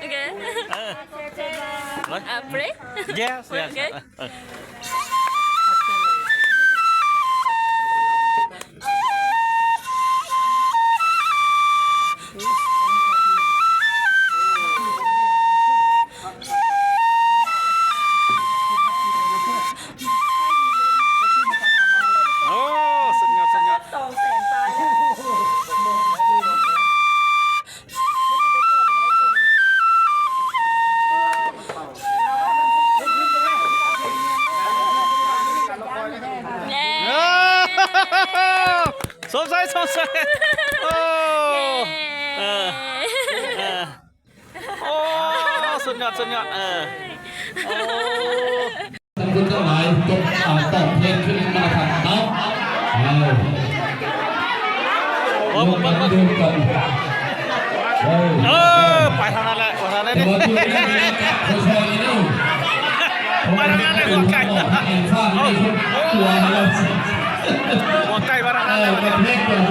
Okay. ເອີ Uh, play? Yes, yes. Okay. ເອີ ເອີ ໂອ້ ສຸດຍອດ ສຸດຍອດ. ສອງແສນປາຍແລ້ວ. ເອີ ສົມໃສ ສົມໃສ. ໂອ້ ເອີ ເອີ ໂອ້ ສຸດຍອດ ສຸດຍອດ. ເອີ ໂອ້ ທ່ານຜູ້ທັງຫຼາຍ ຕົບ ອາ ຕອບແທນຄືນມາທັນເນາະ. ເອີ ເບິ່ງ ເບິ່ງ ເບິ່ງ ເອີ ໄປທາງນັ້ນແຫຼະ ໄປທາງນັ້ນແຫຼະ ໄປທາງນັ້ນແຫຼະ ຫົວໄກ່ ຫົວໄກ່ໄປທາງນັ້ນແຫຼະ.